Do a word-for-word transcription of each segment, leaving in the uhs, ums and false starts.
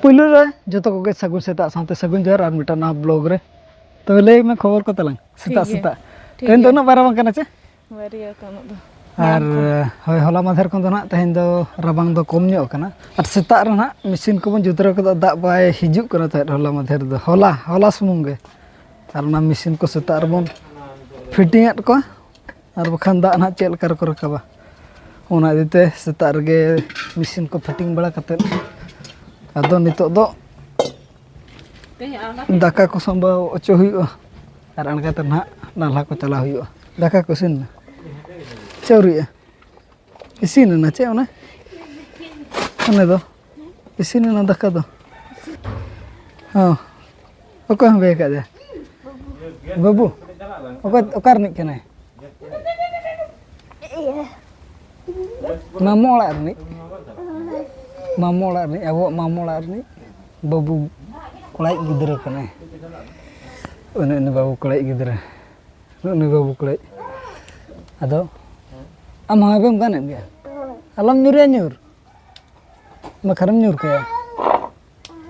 ᱯᱩᱭᱞᱩ ᱨᱮ ᱡᱚᱛᱚ ᱠᱚᱜᱮ ᱥᱟᱹᱜᱩᱱ ᱥᱮᱛᱟᱜ ᱥᱟᱶᱛᱮ ᱥᱟᱹᱜᱩᱱ ᱡᱚᱦᱟᱨ ᱟᱨ ᱢᱤᱫᱴᱟᱝ ᱱᱟᱣᱟ ᱵᱞᱚᱜ ᱨᱮ᱾ ᱛᱚᱵᱮ ᱞᱟᱹᱭ ᱢᱮ ᱠᱷᱚᱵᱚᱨ ᱠᱚ ᱛᱟᱞᱟᱝ ᱥᱮᱛᱟᱜ ᱴᱷᱤᱠ ᱜᱮᱭᱟ᱾ ᱥᱮᱛᱟᱜ᱾ ᱴᱷᱤᱠ ᱛᱮᱦᱮᱧ ᱫᱚ ᱜᱮᱭᱟ᱾ ᱩᱱᱟᱹᱜ ᱯᱟᱭᱨᱟ ᱵᱟᱝ ᱠᱟᱱᱟ ᱪᱮ? ᱵᱟᱨᱭᱟ ᱛᱚ ᱩᱱᱟᱹᱜ ᱫᱚ᱾ ᱟᱨ ᱧᱟᱢ ᱠᱚ᱾ ᱦᱳᱭ, ᱦᱚᱞᱟ ᱢᱟᱫᱷᱮᱨ ᱠᱷᱚᱱ ᱫᱚ ᱱᱟᱦᱟᱜ ᱛᱮᱦᱮᱧ ᱫᱚ ᱨᱟᱵᱟᱝ ᱫᱚ ᱠᱚᱢ ᱧᱚᱜ ᱟᱠᱟᱱᱟ᱾ ᱟᱨ ᱥᱮᱛᱟᱜ ᱨᱮ ᱱᱟᱦᱟᱜ ᱢᱮᱥᱤᱱ ᱠᱚᱵᱚᱱ ᱡᱩᱛ ᱨᱟᱹᱣ ᱠᱟᱫᱟ, ᱫᱟᱜ ᱵᱟᱭ ᱦᱤᱡᱩᱜ ᱠᱟᱱᱟ ᱛᱟᱦᱮᱸᱫ ᱦᱚᱞᱟ ᱢᱟᱫᱷᱮᱨ ᱫᱚ, ᱦᱚᱞᱟ, ᱦᱚᱞᱟ ᱥᱩᱢᱩᱝ ᱜᱮ᱾ ᱟᱨ ᱚᱱᱟ ᱢᱮᱥᱤᱱ ᱠᱚ ᱥᱮᱛᱟᱜ ᱨᱮᱵᱚᱱ ᱯᱷᱤᱴᱤᱝ ᱟᱫ ᱠᱚᱣᱟ, ᱟᱨ ᱵᱟᱠᱷᱟᱱ ᱫᱟᱜ ᱱᱟᱦᱟᱜ ᱪᱮᱫ ᱞᱮᱠᱟ ᱨᱮᱠᱚ ᱨᱟᱠᱟᱵᱟ᱾ ᱚᱱᱟ ᱤᱫᱤ ᱛᱮ ᱥᱮᱛᱟᱜ ᱨᱮᱜᱮ ᱢᱮᱥᱤᱱ ᱠᱚ ᱯᱷᱤᱴᱤᱝ ᱵᱟᱲᱟ ᱠᱟᱛᱮᱫ, ᱟᱫᱚ ᱱᱤᱛᱚᱜ ᱫᱚ ᱫᱟᱠᱟ ᱠᱚ ᱥᱟᱢᱵᱟᱣ ᱦᱚᱪᱚ ᱦᱩᱭᱩᱜᱼᱟ᱾ ᱟᱨ ᱟᱬᱜᱟᱛ ᱨᱮ ᱱᱟᱦᱟᱜ ᱱᱟᱞᱦᱟ ᱠᱚ ᱪᱟᱞᱟᱣ ᱦᱩᱭᱩᱜᱼᱟ᱾ ᱫᱟᱠᱟ ᱠᱚ ᱤᱥᱤᱱ ᱮᱱᱟ ᱥᱮ ᱟᱹᱣᱨᱤᱭᱟᱜᱼᱟ? ᱤᱥᱤᱱ ᱮᱱᱟ ᱪᱮ ᱚᱱᱮ? ᱚᱱᱮ ᱫᱚ ᱤᱥᱤᱱ ᱮᱱᱟ ᱫᱟᱠᱟ ᱫᱚ᱾ ᱦᱚᱸ, ᱚᱠᱚᱭ ᱦᱚᱸ ᱵᱟᱭ ᱠᱟᱫᱮᱭᱟ? ᱵᱟᱹᱵᱩ, ᱚᱠᱟ, ᱚᱠᱟ ᱨᱤᱱᱤᱡ ᱠᱟᱱᱟᱭ? ᱢᱟᱢᱚ ᱚᱲᱟᱜ ᱨᱤᱱᱤᱡ᱾ ᱢᱟᱢᱚ ᱚᱲᱟᱜ ᱨᱤᱱᱤᱡ, ᱟᱵᱚᱣᱟᱜ ᱢᱟᱢᱚ ᱚᱲᱟᱜ ᱨᱤᱱᱤᱡ ᱵᱟᱹᱵᱩ ᱠᱚᱲᱟᱭᱤᱡ ᱜᱤᱫᱽᱨᱟᱹ ᱠᱟᱱᱟᱭ᱾ ᱩᱱᱤ, ᱩᱱᱤ ᱵᱟᱹᱵᱩ ᱠᱚᱲᱟᱭᱤᱡ ᱜᱤᱫᱽᱨᱟᱹ᱾ ᱩᱱᱤ ᱵᱟᱹᱵᱩ ᱠᱚᱲᱟᱭᱤᱡ᱾ ᱟᱫᱚ ᱟᱢ ᱦᱚᱸ ᱦᱮᱵᱮᱢ ᱜᱟᱱᱮᱫ ᱜᱮᱭᱟ? ᱟᱞᱚᱢ ᱧᱩᱨᱩᱭᱟ ᱧᱩᱨ᱾ ᱵᱟᱠᱷᱟᱱᱮᱢ ᱧᱩᱨ ᱠᱟᱭᱟ᱾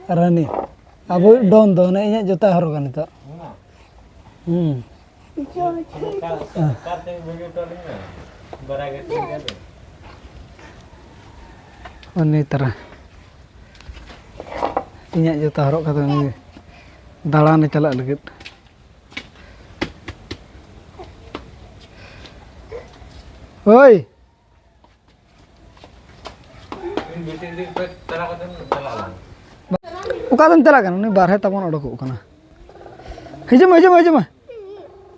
ᱨᱟᱱᱤ᱾ ᱟᱵᱚ ᱰᱚᱱ ᱫᱚ ᱚᱱᱮ ᱤᱧᱟᱹᱜ ᱡᱩᱛᱟᱹ ᱦᱚᱨᱚᱜᱟ ᱱᱤᱛᱚᱜ᱾ ᱦᱩᱸ᱾ ᱩᱱᱤ ᱛᱟᱨᱟ᱾ ᱤᱧᱟᱹᱜ ᱡᱩᱛᱟᱹ ᱦᱚᱨᱚᱜ ᱠᱟᱛᱮ ᱩᱱᱤ ᱫᱟᱬᱟᱱᱮ ᱪᱟᱞᱟᱜ ᱞᱟᱹᱜᱤᱫ᱾ ᱦᱳᱭ᱾ ᱚᱠᱟ ᱛᱮᱢ ᱪᱟᱞᱟᱜ ᱠᱟᱱᱟ? ᱩᱱᱤ ᱵᱟᱨᱦᱮ ᱛᱟᱵᱚᱱ ᱚᱰᱚᱠᱚᱜ ᱠᱟᱱᱟ᱾ ᱦᱤᱡᱩᱜ ᱢᱮ, ᱦᱤᱡᱩᱜ ᱢᱮ, ᱦᱤᱡᱩᱜ ᱢᱮ᱾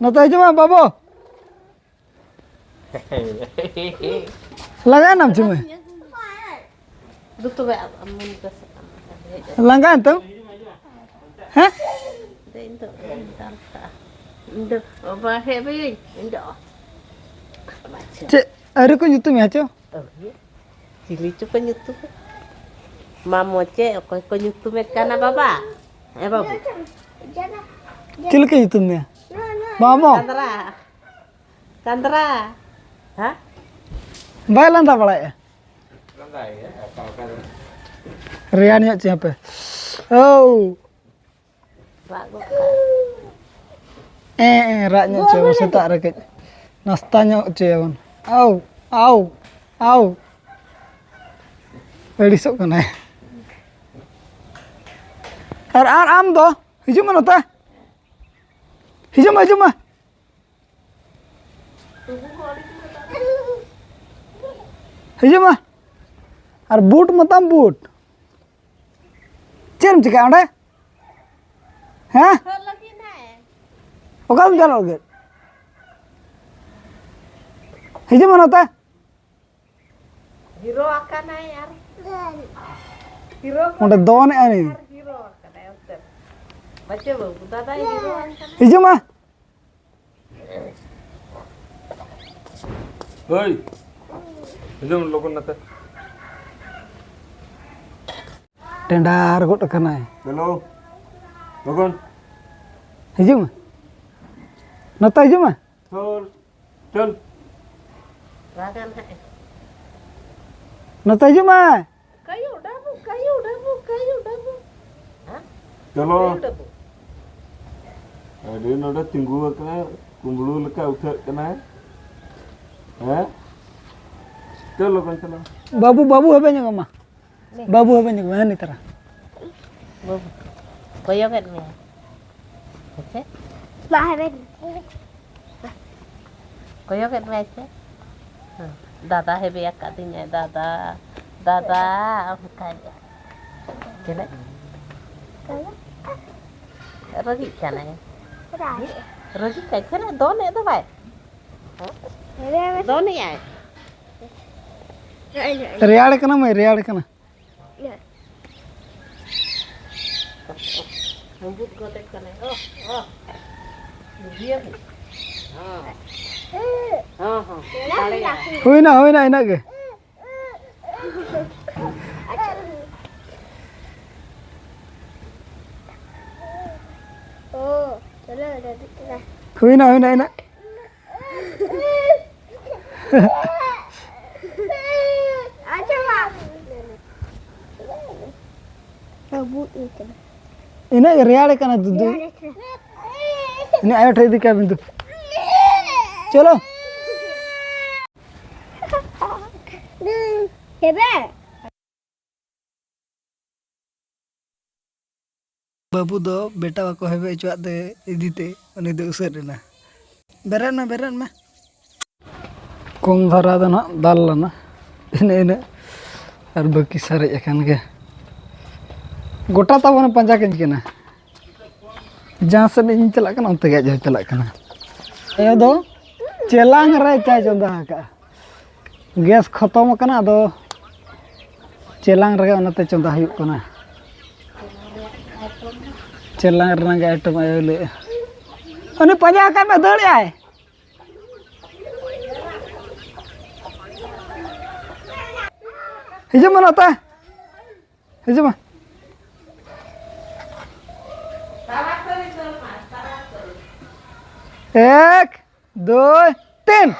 ᱱᱚᱛᱮ ᱦᱤᱡᱩᱜ ᱢᱮ, ᱵᱟᱹᱵᱩ᱾ ᱞᱟᱜᱟᱭᱮᱱᱟᱢ ᱪᱮ ᱢᱟᱹᱭ? ᱫᱩ ᱛᱚᱵᱮ ᱟᱢ, ᱟᱢ ᱢᱚᱱᱤᱠᱟ ᱥᱮ ᱟᱢ᱾ ᱞᱟᱸᱜᱟᱭᱮᱱ ᱛᱮᱢ? ᱦᱮᱸ? ᱫᱮ, ᱤᱧ ᱫᱚ ᱵᱟᱹᱧ ᱫᱟᱞ ᱠᱟᱜᱼᱟ᱾ ᱤᱧ ᱫᱚ ᱵᱟᱵᱟ ᱦᱮᱡ ᱵᱟᱹᱧ, ᱤᱧ ᱫᱚ᱾ ᱪᱮᱫ ᱟᱹᱣᱨᱤ ᱠᱚ ᱧᱩᱛᱩᱢᱮᱭᱟ ᱪᱚ? ᱟᱹᱣᱨᱤ᱾ ᱪᱤᱞᱤ ᱪᱚ ᱠᱚ ᱧᱩᱛᱩᱢᱮ᱾ ᱢᱟᱢᱚ ᱪᱮ ᱚᱠᱚᱭ ᱠᱚ ᱧᱩᱛᱩᱢᱮ ᱠᱟᱱᱟ ᱵᱟᱵᱟ? ᱦᱮᱸ ᱵᱟᱹᱵᱩ? ᱪᱮᱫ ᱞᱮᱠᱟ ᱧᱩᱛᱩᱢ ᱢᱮᱭᱟ? ᱢᱟᱢᱚ᱾ ᱠᱟᱸᱫᱽᱨᱟ᱾ ᱠᱟᱸᱫᱽᱨᱟ᱾ ᱦᱮᱸ? ᱵᱟᱭ ᱞᱟᱸᱫᱟ ᱵᱟᱲᱟᱭᱮᱜᱼᱟ? ᱨᱮᱭᱟᱲ ᱧᱚᱜ ᱦᱚᱪᱚᱭ ᱯᱮ᱾ ᱳᱣ᱾ ᱨᱟᱜ ᱜᱚᱫ ᱠᱟᱜ᱾ ᱮᱸ, ᱮᱸ, ᱨᱟᱜ ᱧᱚᱜ ᱦᱚᱪᱚᱭᱟᱵᱚᱱ ᱥᱮᱛᱟᱜ ᱨᱮ ᱠᱟᱹᱡ᱾ ᱱᱟᱥᱛᱟ ᱧᱚᱜ ᱦᱚᱪᱚᱭᱟᱵᱚᱱ᱾ ᱟᱣ, ᱟᱣ, ᱟᱣ᱾ ᱟᱹᱲᱤᱥᱚᱜ ᱠᱟᱱᱟᱭ᱾ ᱟᱨ, ᱟᱨ ᱟᱢ ᱫᱚ? ᱦᱤᱡᱩᱜ ᱢᱮ ᱱᱚᱛᱮ᱾ ᱦᱤᱡᱩᱜ ᱢᱮ, ᱦᱤᱡᱩᱜ ᱢᱮ᱾ ᱦᱤᱡᱩᱜ ᱢᱮ᱾ ᱟᱨ ᱵᱩᱴ ᱢᱟᱛᱟᱢ ᱵᱩᱴ᱾ ᱪᱮᱫ ᱮᱢ ᱪᱤᱠᱟᱹᱭᱟ ᱚᱸᱰᱮ? ᱦᱮᱸ? ᱚᱠᱟᱢ ᱪᱟᱞᱟᱜ ᱞᱟᱹᱜᱤᱫ? ᱦᱤᱡᱩᱜ ᱢᱮ ᱱᱚᱛᱮ᱾ ᱦᱤᱨᱳ ᱟᱠᱟᱱᱟᱭ ᱟᱨ ᱦᱤᱨᱳ ᱚᱸᱰᱮ ᱫᱚᱱᱮᱜᱼᱟᱭ ᱱᱩᱭ᱾ ᱟᱨ ᱦᱤᱨᱳ ᱟᱠᱟᱱᱟᱭ ᱚᱱᱛᱮ᱾ ᱵᱟᱪᱮ ᱵᱟᱹᱵᱩ, ᱫᱟᱫᱟᱭ ᱦᱤᱨᱳ ᱟᱠᱟᱱᱟ᱾ ᱦᱤᱡᱩᱜ ᱢᱮ᱾ ᱦᱳᱭ, ᱦᱤᱡᱩᱜ ᱢᱮ ᱞᱚᱜᱚᱱ ᱱᱟᱛᱮ᱾ ᱴᱮᱸᱰᱟᱨ ᱜᱚᱫ ᱟᱠᱟᱱᱟᱭ᱾ ᱦᱮᱞᱳ, ᱞᱚᱜᱚᱱ᱾ ᱦᱤᱡᱩᱜ ᱢᱮ, ᱱᱚᱛᱮ ᱦᱤᱡᱩᱜ ᱢᱮ᱾ ᱥᱩᱨ, ᱪᱚᱞ᱾ ᱨᱟᱜᱟ ᱱᱟᱦᱟᱜ ᱮ᱾ ᱱᱚᱛᱮ ᱦᱤᱡᱩᱜ ᱢᱮ᱾ ᱠᱟᱭᱩ ᱰᱟᱵᱩ, ᱠᱟᱭᱩ ᱰᱟᱵᱩ, ᱠᱟᱭᱩ ᱰᱟᱵᱩ᱾ ᱦᱮᱸ? ᱪᱚᱞᱚ᱾ ᱠᱟᱭᱩ ᱰᱟᱵᱩ᱾ ᱟᱹᱰᱤ ᱱᱚᱰᱮ ᱛᱤᱸᱜᱩ ᱟᱠᱟᱱᱟ, ᱠᱩᱢᱵᱽᱲᱩ ᱞᱮᱠᱟ ᱩᱴᱷᱟᱹᱜ ᱠᱟᱱᱟᱭ᱾ ᱦᱮᱸ? ᱪᱚᱞᱚ ᱵᱚᱱ ᱪᱟᱞᱟᱣ᱾ ᱵᱟᱹᱵᱩ, ᱵᱟᱹᱵᱩ ᱦᱟᱯᱮ ᱧᱚᱜᱚᱜ ᱢᱟ᱾ ᱵᱟᱹᱵᱩ ᱦᱟᱯᱮ ᱧᱚᱜᱚᱜ ᱢᱟ, ᱦᱟᱹᱱᱤ ᱛᱟᱨᱟ᱾ ᱵᱟᱹᱵᱩ, ᱠᱚᱭᱚᱜᱮᱫ ᱢᱮᱭᱟ᱾ ᱦᱮᱸᱥᱮ? ᱵᱟᱦᱨᱮ᱾ ᱠᱚᱭᱚᱜᱮᱫ ᱢᱮᱭᱟᱭ ᱥᱮ? ᱦᱮᱸ᱾ ᱫᱟᱫᱟ ᱦᱮᱵᱮ ᱟᱠᱟᱫᱤᱧᱟᱭ, ᱫᱟᱫᱟ, ᱫᱟᱫᱟ, ᱚᱱᱠᱟᱭ ᱪᱮᱞᱮ? ᱨᱟᱹᱜᱤᱜ ᱠᱟᱱᱟᱭ᱾ ᱨᱟᱹᱜᱤᱜ ᱠᱟᱱᱟᱭ, ᱪᱮᱞᱮ ᱫᱚᱱᱮᱫ ᱫᱚ ᱵᱟᱭ? ᱦᱮᱸ? ᱫᱚᱱᱮᱜᱼᱟᱭ᱾ ᱨᱮᱭᱟᱲ ᱠᱟᱱᱟ ᱢᱟᱹᱭ, ᱨᱮᱭᱟᱲ ᱠᱟᱱᱟ᱾ ᱦᱟᱹᱢᱵᱩᱫ ᱜᱚᱫᱮ ᱠᱟᱱᱟᱭ᱾ ᱚ, ᱚ᱾ ᱵᱩᱡᱷᱟᱹᱣ? ᱦᱚᱸ᱾ ᱦᱚᱸ, ᱦᱚᱸ᱾ ᱫᱟᱲᱮᱭᱟᱜᱼᱟ᱾ ᱦᱩᱭᱱᱟ, ᱦᱩᱭᱱᱟ, ᱤᱱᱟᱹᱜ ᱜᱮ᱾ ᱚ, ᱪᱚᱞᱚ, ᱫᱟᱫᱩ ᱪᱟᱞᱟᱜ᱾ ᱦᱩᱭᱱᱟ, ᱦᱩᱭᱱᱟ, ᱤᱱᱟᱹᱜ᱾ ᱟᱪᱪᱷᱟ, ᱢᱟ᱾ ᱟᱹᱵᱩᱫ ᱤᱧ ᱠᱟᱱᱟ᱾ ᱤᱱᱟᱹᱜ ᱜᱮ ᱨᱮᱭᱟᱲ ᱠᱟᱱᱟ ᱫᱩᱫᱩ᱾ ᱨᱮᱭᱟᱲ ᱠᱟᱱᱟ᱾ ᱤᱱᱟᱹ ᱟᱭᱳ ᱴᱷᱮᱡ ᱤᱫᱤ ᱠᱟᱭ ᱵᱤᱱ ᱫᱩ᱾ ᱪᱚᱞᱚ᱾ ᱦᱮᱵᱮ᱾ ᱵᱟᱹᱵᱩ ᱫᱚ ᱵᱮᱴᱟ ᱵᱟᱠᱚ ᱦᱮᱵᱮ ᱦᱚᱪᱚᱣᱟᱜ ᱛᱮ ᱤᱫᱤ ᱛᱮ ᱩᱱᱤ ᱫᱚ ᱩᱥᱟᱹᱫ ᱮᱱᱟ᱾ ᱵᱮᱨᱮᱫ ᱢᱮ, ᱵᱮᱨᱮᱫ ᱢᱮ᱾ ᱠᱚᱢ ᱫᱷᱟᱨᱟ ᱫᱚ ᱱᱟᱦᱟᱜ ᱫᱟᱞ ᱞᱮᱱᱟ, ᱤᱱᱟᱹ ᱤᱱᱟᱹ ᱟᱨ ᱵᱟᱹᱠᱤ ᱥᱟᱨᱮᱡ ᱟᱠᱟᱱ ᱜᱮ᱾ ᱜᱚᱴᱟ ᱛᱟᱵᱚᱱ ᱯᱟᱸᱡᱟ ᱠᱟᱹᱧ ᱠᱟᱱᱟ, ᱡᱟᱦᱟᱸ ᱥᱮᱫ ᱤᱧ ᱪᱟᱞᱟᱜ ᱠᱟᱱᱟ ᱚᱱᱛᱮ ᱜᱮ ᱟᱡ ᱦᱚᱸᱭ ᱪᱟᱞᱟᱜ ᱠᱟᱱᱟ᱾ ᱟᱭᱳ ᱫᱚ ᱪᱮᱞᱟᱝ ᱨᱮ ᱪᱟᱭ ᱪᱚᱸᱫᱟ ᱟᱠᱟᱫᱼᱟ, ᱜᱮᱥ ᱠᱷᱚᱛᱚᱢ ᱟᱠᱟᱱᱟ, ᱟᱫᱚ ᱪᱮᱞᱟᱝ ᱨᱮᱜᱮ ᱚᱱᱟᱛᱮ ᱪᱚᱸᱫᱟ ᱦᱩᱭᱩᱜ ᱠᱟᱱᱟ᱾ ᱪᱮᱞᱟᱝ ᱨᱮᱱᱟᱜ ᱜᱮ ᱟᱭᱴᱮᱢ ᱟᱭᱳᱭ ᱞᱟᱹᱭᱮᱫᱼᱟ᱾ ᱩᱱᱤ ᱯᱟᱸᱡᱟ ᱟᱠᱟᱫ ᱢᱮ, ᱫᱟᱹᱲᱮᱜᱼᱟᱭ᱾ ᱦᱤᱡᱩᱜ ᱢᱮ ᱱᱚᱛᱮ, ᱦᱤᱡᱩᱜ ᱢᱮ᱾ ᱮᱠ, ᱫᱩᱭ, ᱛᱤᱱ᱾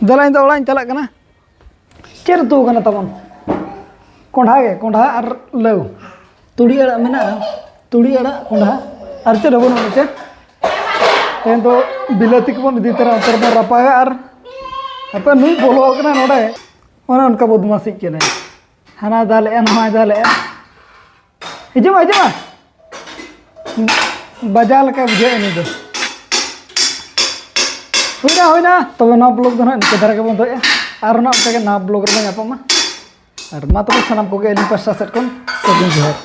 ᱫᱮᱞᱟ, ᱤᱧ ᱫᱚ ᱚᱲᱟᱜ ᱤᱧ ᱪᱟᱞᱟᱜ ᱠᱟᱱᱟ᱾ ᱪᱮᱫ ᱩᱛᱩ ᱠᱟᱱᱟ ᱛᱟᱵᱚᱱ? ᱠᱚᱸᱰᱷᱟ ᱜᱮ, ᱠᱚᱸᱰᱷᱟ ᱟᱨ ᱞᱟᱹᱣ᱾ ᱛᱩᱲᱤ ᱟᱲᱟᱜ ᱢᱮᱱᱟᱜᱼᱟ, ᱛᱩᱲᱤ ᱟᱲᱟᱜ, ᱠᱚᱸᱰᱷᱟ, ᱟᱨ ᱪᱮᱫ ᱦᱚᱸ ᱵᱟᱹᱱᱩᱜᱼᱟ ᱪᱮᱫ? ᱛᱮᱦᱮᱧ ᱫᱚ ᱵᱤᱞᱟᱹᱛᱤ ᱠᱚᱵᱚᱱ ᱤᱫᱤ ᱛᱚᱨᱟ, ᱚᱱᱛᱮ ᱨᱮᱵᱚᱱ ᱨᱟᱯᱟᱜᱟ᱾ ᱟᱨ ᱦᱟᱯᱮ, ᱱᱩᱭ ᱵᱚᱞᱚ ᱟᱠᱟᱱᱟ ᱱᱚᱰᱮ, ᱚᱱᱮ ᱚᱱᱠᱟ ᱵᱚᱫᱢᱟᱥᱤᱜ ᱠᱟᱱᱟᱭ᱾ ᱦᱟᱱᱟ ᱫᱟᱞᱮᱜᱼᱟ, ᱱᱚᱣᱟᱭ ᱫᱟᱞᱮᱜᱼᱟ᱾ ᱦᱤᱡᱩᱜ ᱢᱮ, ᱦᱤᱡᱩᱜ ᱢᱮ᱾ ᱵᱟᱡᱟᱣ ᱞᱮᱠᱟ ᱵᱩᱡᱷᱟᱹᱣᱮᱫᱼᱟ ᱱᱩᱭ ᱫᱚ᱾ ᱦᱩᱭᱱᱟ, ᱦᱩᱭᱱᱟ᱾ ᱛᱚᱵᱮ ᱱᱚᱣᱟ vlog ᱫᱚ ᱱᱟᱦᱟᱜ ᱱᱤᱝᱠᱟᱹ ᱫᱷᱟᱨᱟ ᱜᱮᱵᱚᱱ ᱫᱚᱦᱚᱭᱟ᱾ ᱟᱨ ᱱᱟᱦᱟᱜ ᱚᱱᱠᱟ ᱜᱮ ᱱᱟᱣᱟ vlog ᱨᱮᱵᱚᱱ ᱧᱟᱯᱟᱢᱟ᱾ ᱟᱨ ᱢᱟ ᱛᱚᱵᱮ ᱥᱟᱱᱟᱢ ᱠᱚᱜᱮ ᱟᱹᱞᱤᱧ ᱯᱟᱥᱴᱟ ᱥᱮᱫ ᱠᱷᱚᱱ ᱥᱟᱹᱜᱩᱱ ᱡᱚᱦᱟᱨ᱾